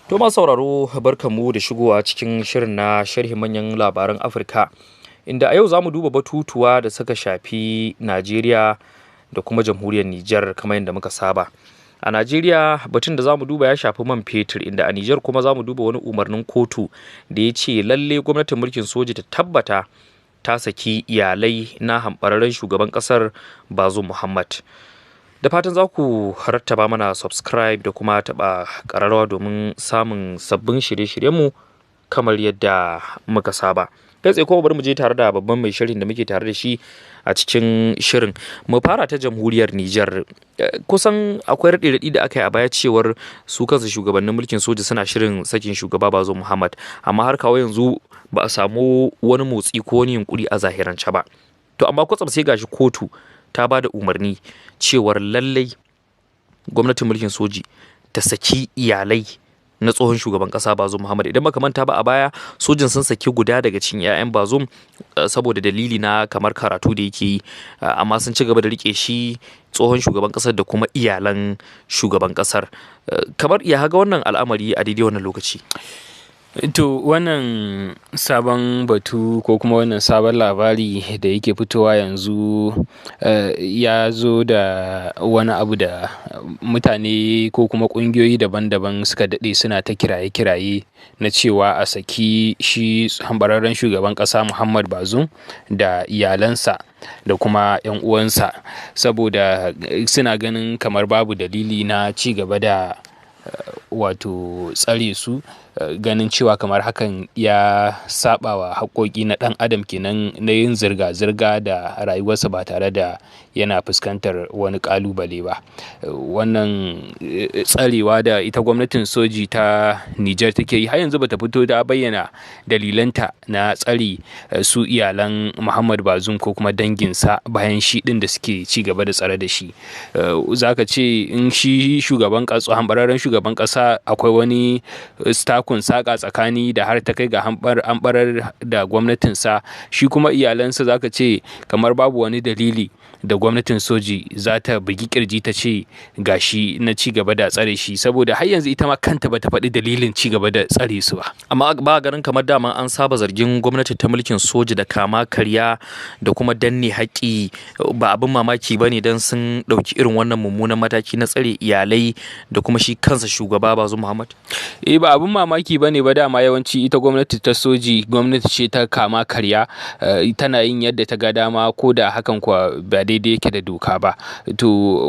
To masu sauraro, barkanmu da shigowa cikin shirin na sharhin manyan labaran Afirka, inda a yau za mu duba batutuwa da suka shafi Najeriya da kuma Jamhuriyar Nijar kamar yadda muka saba. A Najeriya, batun da za mu duba ya shafi man fetur, inda a Nijar kuma za mu duba wani umarnin kotu da ya ce lalle gwamnatin mulkin soji ta tabbata ta saki iyalai na hamɓararren shugaban ƙasar Bazoum Muhammad. Da fatan za ku rattaba mana subscribe da kuma taɓa ƙararrawa domin samun sabbin shirye-shiryenmu kamar yadda muka saba. Kai tsaye kuma bari mu je tare da babban mai shirin da muke tare da shi a cikin shirin. Mu fara ta Jamhuriyar Nijar. Kusan akwai raɗe-raɗi da aka yi a baya cewar su kansu shugabannin mulkin soja suna shirin sakin shugaba Bazoum Muhammad, amma har kawo yanzu ba a samu wani motsi ko wani yunkuri a zahirance ba. To amma kwatsam sai gashi kotu ta ba da umarni cewar lallai gwamnatin mulkin soji ta saki iyalai na tsohon shugaban kasa Bazoum Muhammad. Idan baka manta ba, a baya sojin sun saki guda daga cikin 'ya'yan Bazoum saboda dalili na kamar karatu da yake yi, amma sun ci gaba da rike shi tsohon shugaban kasar da kuma iyalan shugaban kasar. Kamar ya haga wannan al'amari a daidai wannan lokaci? To, wannan sabon batu ko kuma wannan sabon labari da yake fitowa yanzu ya zo da wani abu da mutane ko kuma ƙungiyoyi daban-daban suka daɗe suna ta kiraye-kiraye na cewa a saki shi hambararren shugaban ƙasa Muhammad Bazoum da iyalansa da kuma 'yan uwansa, saboda suna ganin kamar babu dalili na ci gaba da wato tsare su, ganin cewa kamar hakan ya saba wa haƙoƙi na ɗan adam kenan na yin zirga-zirga da rayuwarsa ba tare da yana fuskantar wani ƙalubale ba. Wannan tsarewa da ita gwamnatin soji ta Nijar take yi, har yanzu bata fito ta bayyana dalilanta na tsare su iyalan Muhammad Bazoum ko kuma danginsa bayan shi ɗin da suke ci gaba da tsare da shi. Zaka ce in shi shugaban ƙasa, hambararren shugaban ƙasa, akwai wani takun saƙa tsakani da har ta kai ga hambarar da gwamnatinsa, shi kuma iyalansa zaka ce kamar babu wani dalili da gwamnatin soji za ta bugi kirji ta ce gashi na ci gaba da tsare shi, saboda har yanzu ita ma kanta bata faɗi dalilin ci gaba da tsare su ba. Amma ba ganin kamar dama an saba zargin gwamnati ta mulkin soji da kama karya da kuma danne haƙƙi, ba abin mamaki ba ne don sun ɗauki irin wannan mummunan mataki na tsare iyalai da kuma shi kansa shugaba Bazoum Muhammad? Eh, ba abin mamaki ba ne ba. Dama yawanci ita gwamnati ta soji gwamnati ce ta kama karya, tana yin yadda ta ga dama, ko da hakan kuwa ba daidai yake da doka ba. To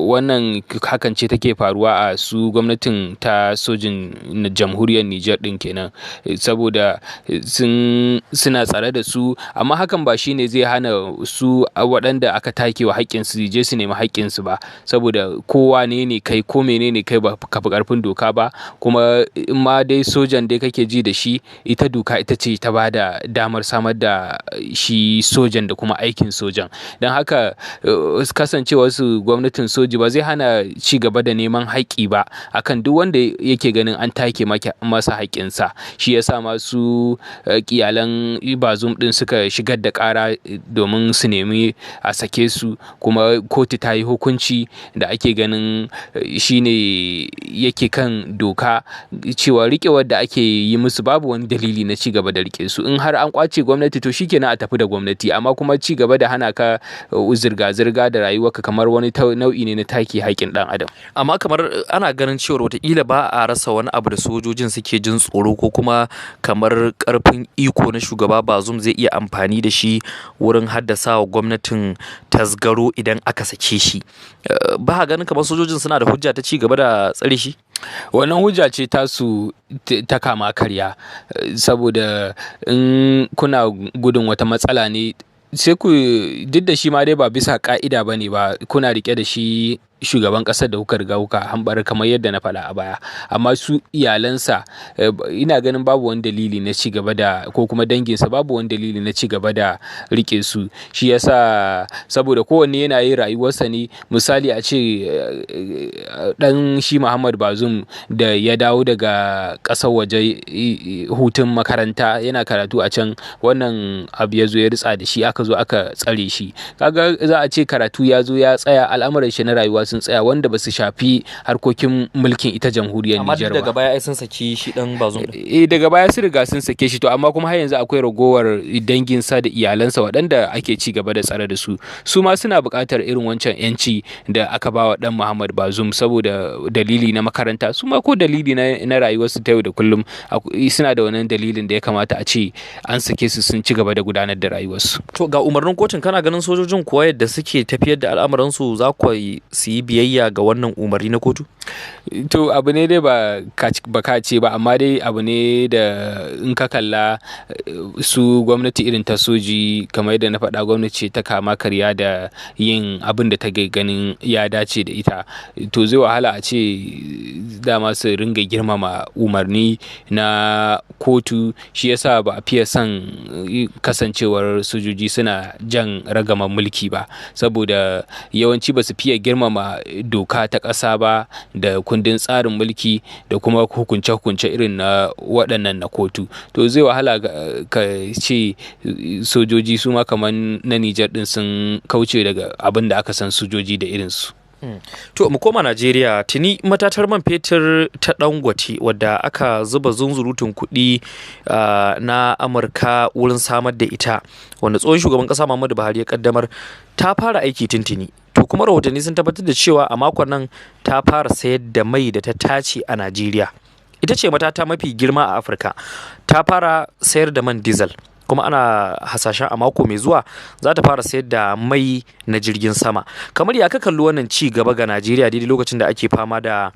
wannan hakan ce take faruwa a su gwamnatin ta sojin Jamhuriyar Nijar din kenan, saboda suna tsare da su, amma hakan ba shine zai hana su waɗanda aka take wa haƙƙinsu je su nemi haƙƙinsu ba, saboda kowa ne ne kai ko menene kai, ba ka fi ƙarfin doka ba. Kuma in ma dai sojan dai kake ji da shi, ita doka ita ce ta ba da damar samar da shi sojan da kuma aikin sojan. Don haka kasancewar su gwamnatin soji ba zai hana ci gaba da neman haƙƙi ba akan duk wanda yake ganin an take masa haƙƙinsa. Shi yasa masu iyalan Bazoum din suka shigar da ƙara domin su nemi a sake su, kuma kotu ta yi hukunci da ake ganin shine yake kan doka, cewa riƙewar da ake yi musu babu wani dalili na ci gaba da rike su. In har an kwace gwamnati, to shikenan, a tafi da gwamnati, amma kuma ci gaba da hana ka zirga-zirga da rayuwarka kamar wani nau'i ne na take haƙƙin ɗan adam. Amma kamar ana ganin cewar wataƙila ba a rasa wani abu da sojojin suke jin tsoro, ko kuma kamar ƙarfin iko na shugaba Bazoum zai iya amfani da shi wurin haddasa wa gwamnatin tasgaro idan aka sake shi. Ba ganin kamar sojojin suna da hujja ta ci gaba da tsare shi? Wannan hujja ce tasu ta kama karya, saboda in kuna gudun wata matsala ne, sai ku duk da shi ma dai ba bisa ka'ida ba ne ba kuna rike da shi shugaban kasar da kuka riga kuka hambar, kamar yadda na faɗa a baya. Amma su iyalansa, ina ganin babu wani dalili na ci gaba da, ko kuma danginsa, babu wani dalili na ci gaba da rike su. Shi yasa, saboda kowanne yana yin rayuwarsa ne. Misali, a ce dan shi Muhammad Bazoum da ya dawo daga ƙasar waje hutun makaranta, yana karatu a can, wannan abu ya zo ya ritsa da shi, aka zo aka tsare shi, kaga za a ce karatu ya zo ya tsaya, al'amuran shi na rayuwa abubuwa sun tsaya wanda ba su shafi harkokin mulkin ita jamhuriyar Nijar ba. Amma daga baya ai sun saki shi dan Bazum. Eh, daga baya sun riga sun sake shi, to amma kuma har yanzu akwai ragowar danginsa da iyalansa waɗanda ake ci gaba da tsare da su. Su ma suna buƙatar irin wancan yanci da aka ba wa dan Muhammad Bazum saboda dalili na makaranta, su ma ko dalili na rayuwarsu ta yau da kullum suna da wannan dalilin da ya kamata a ce an sake su sun ci gaba da gudanar da rayuwarsu. To ga umarnin kotun, kana ganin sojojin kuwa yadda suke tafiyar da al'amuransu za ku su yi biyayya ga wannan umarni na kotu? To abu ne dai ba ka ce ba, amma dai abu ne da in ka kalla su gwamnati irin ta soji, kamar yadda na faɗa, gwamnati ta kama karya da yin abin da ta ganin ya dace da ita. To zai wahala a ce dama su ringa girmama umarni na kotu, shi yasa ba a fiye son kasancewar sojoji suna jan ragaman mulki ba, saboda yawanci ba su fiye girmama doka ta ƙasa ba da kundin tsarin mulki da kuma hukunce-hukunce irin na waɗannan na kotu. To zai wahala ka ce sojoji su ma kamar na Nijar ɗin sun kauce daga abin da aka san sojoji da irinsu. To mu koma Najeriya, tuni matatar man fetur ta Dangote wadda aka zuba zunzurutun kuɗi na Amurka wurin samar da ita, wanda tsohon shugaban ƙasa Muhammadu Buhari ya kaddamar, ta fara aiki tuntuni. To kuma rahotanni sun tabbatar da cewa a makon nan ta fara sayar da mai da ta tace a Najeriya. Ita ce matata mafi girma a Afirka. Ta fara sayar da man diesel. Kuma ana hasashen a mako mai zuwa za ta fara sayar da mai na jirgin sama. Kamar ya ka kalli wannan ci gaba ga Najeriya daidai lokacin da ake fama da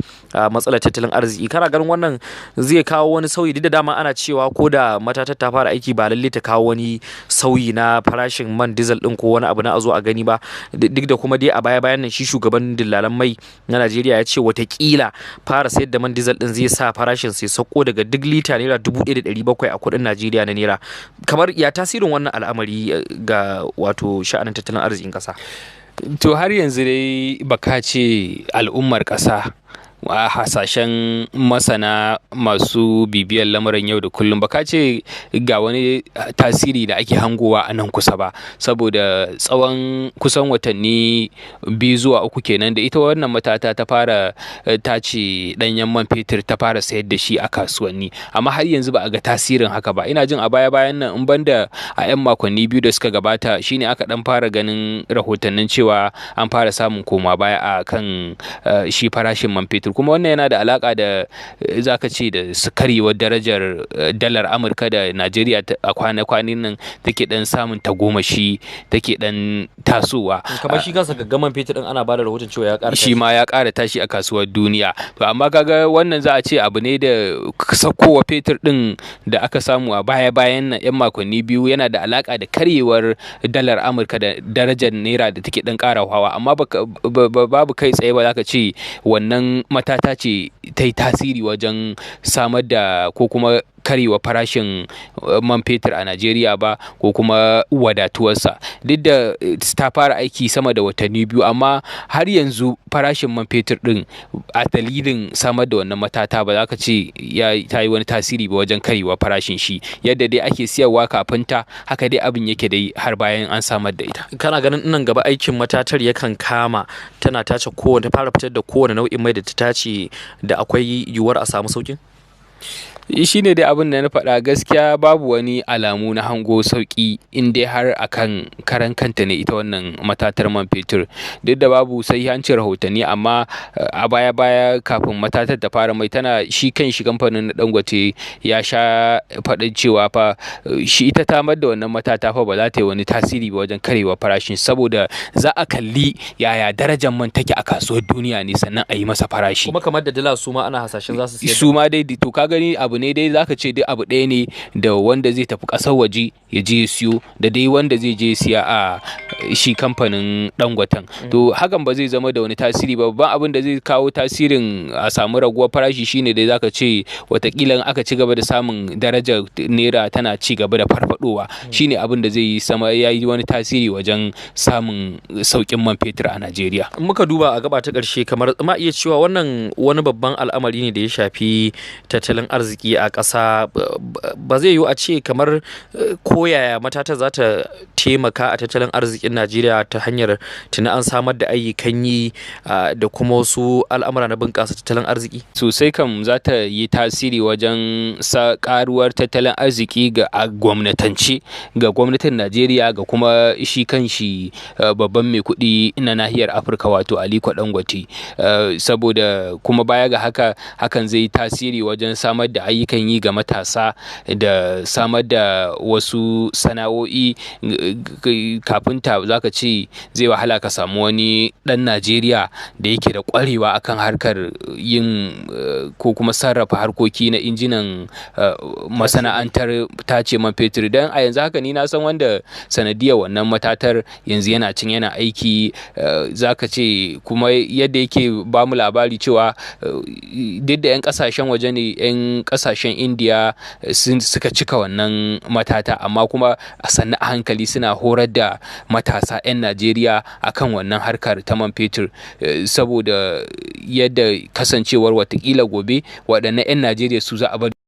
matsalar tattalin arziki? Kana ganin wannan zai kawo wani sauyi, duk da dama ana cewa ko da matatar ta fara aiki ba lalle ta kawo wani sauyi na farashin man diesel din ko wani abu na a zo a gani ba, duk da kuma dai a baya bayan nan shi shugaban dillalan mai na Najeriya ya ce watakila fara sayar da man diesel din zai sa farashin sai sauko daga duk lita naira 1700 a kuɗin Najeriya na naira. Kamar ya tasirin wannan al'amari ga wato sha'anin tattalin arzikin ƙasa? To har yanzu dai baka ce al'ummar ƙasa, a hasashen masana masu bibiyar lamarin yau da kullum, baka ce ga wani tasiri da ake hangowa a nan kusa ba, saboda tsawon kusan watanni 2 zuwa 3 kenan da ita wannan matata ta fara tace ɗanyen man fetur ta fara sayar da shi a kasuwanni, amma har yanzu ba a ga tasirin haka ba. Ina jin a baya bayan nan, in banda a 'yan makonni 2 da suka gabata, shine aka dan fara ganin rahotannin cewa an fara samun koma baya a kan shi farashin man fetur. Kuma wannan yana da alaka da zaka ce da karyewar darajar dalar Amurka da Najeriya a kwana-kwanin nan take dan samun tagomashi, take dan tasowa. Kamar shi kansa gaggaman fetur din ana bada rahoton cewa ya ƙara shi ma ya ƙara tashi a kasuwar duniya. To amma kaga wannan za a ce abu ne da sakowa fetur din da aka samu a baya-bayan nan yan makonni 2 yana da alaka da karyewar dalar Amurka da darajar naira da take dan ƙara hawa, amma babu kai tsaye ba zaka ce wannan matata ce ta yi tasiri wajen samar da ko kuma karewa farashin man fetur a Najeriya ba, ko kuma wadatuwarsa. Duk da ta fara aiki sama da watanni 2, amma har yanzu farashin man fetur din a dalilin samar da wannan matata ba za ka ce ya ta yi wani tasiri ba wajen karewa farashin shi. Yadda dai ake siyarwa kafin ta, haka dai abin yake dai har bayan an samar da ita. Kana ganin nan gaba aikin matatar yakan kama tana tace kowane, ta fara fitar da kowane nau'in mai da ta tace, da akwai yiwuwar a samu saukin? Shi ne dai abin da na faɗa, gaskiya babu wani alamu na hango sauƙi in dai har akan karan kanta ne ita wannan matatar man fetur. Duk da babu sahihancin rahotanni, amma a baya baya kafin matatar ta fara mai, tana shi kan shi kamfanin na Dangote ya sha faɗin cewa fa shi ita tamar da wannan matata fa ba za ta yi wani tasiri ba wajen karewa farashin, saboda za a kalli yaya darajar man take a kasuwar duniya ne sannan a yi masa farashi. Kuma kamar da dala su ma ana hasashen za su siyar su ma dai. To ka gani abu ne dai zaka ce dai abu ɗaya ne da wanda zai tafi ƙasar waje ya je ya siyo da dai wanda zai je siya a shi kamfanin Dangoten. To hakan ba zai zama da wani tasiri ba. Babban abin da zai kawo tasirin a samu raguwar farashi shine dai zaka ce watakila in aka ci gaba da samun darajar naira tana ci gaba da farfadowa, shine abin da zai yi sama ya yi wani tasiri wajen samun sauƙin man fetur a Najeriya. In muka duba a gaba ta ƙarshe, kamar ma iya cewa wannan wani babban al'amari ne da ya shafi tattalin arziki arziki a ƙasa, ba zai yiwu a ce kamar koyaya matata za ta taimaka a tattalin arzikin Najeriya ta hanyar tuni an samar da ayyukan yi da kuma wasu al'amura na bunƙasa tattalin arziki? Sosai kam za ta yi tasiri wajen karuwar tattalin arziki ga a gwamnatance, ga gwamnatin Najeriya, ga kuma shi kan shi babban mai kuɗi na nahiyar Afirka, wato Aliko Dangote. Saboda kuma baya ga haka, hakan zai yi tasiri wajen samar da ayyukan yi ga matasa da samar da wasu sana'o'i. Kafin ta zaka ce zai wahala ka samu wani ɗan Najeriya da yake da ƙwarewa akan harkar yin ko kuma sarrafa harkoki na injinan masana'antar tace man fetur. Don a yanzu haka ni na san wanda sanadiyar wannan matatar yanzu yana cin yana aiki. Zaka ce kuma yadda yake ba mu labari cewa duk da 'yan kasashen waje ne, 'yan kasashen Indiya suka cika wannan matata, amma kuma a sannu a hankali suna horar da matasa 'yan Najeriya akan wannan harkar ta man fetur, saboda yadda kasancewar watakila gobe waɗannan 'yan Najeriya su za a bari.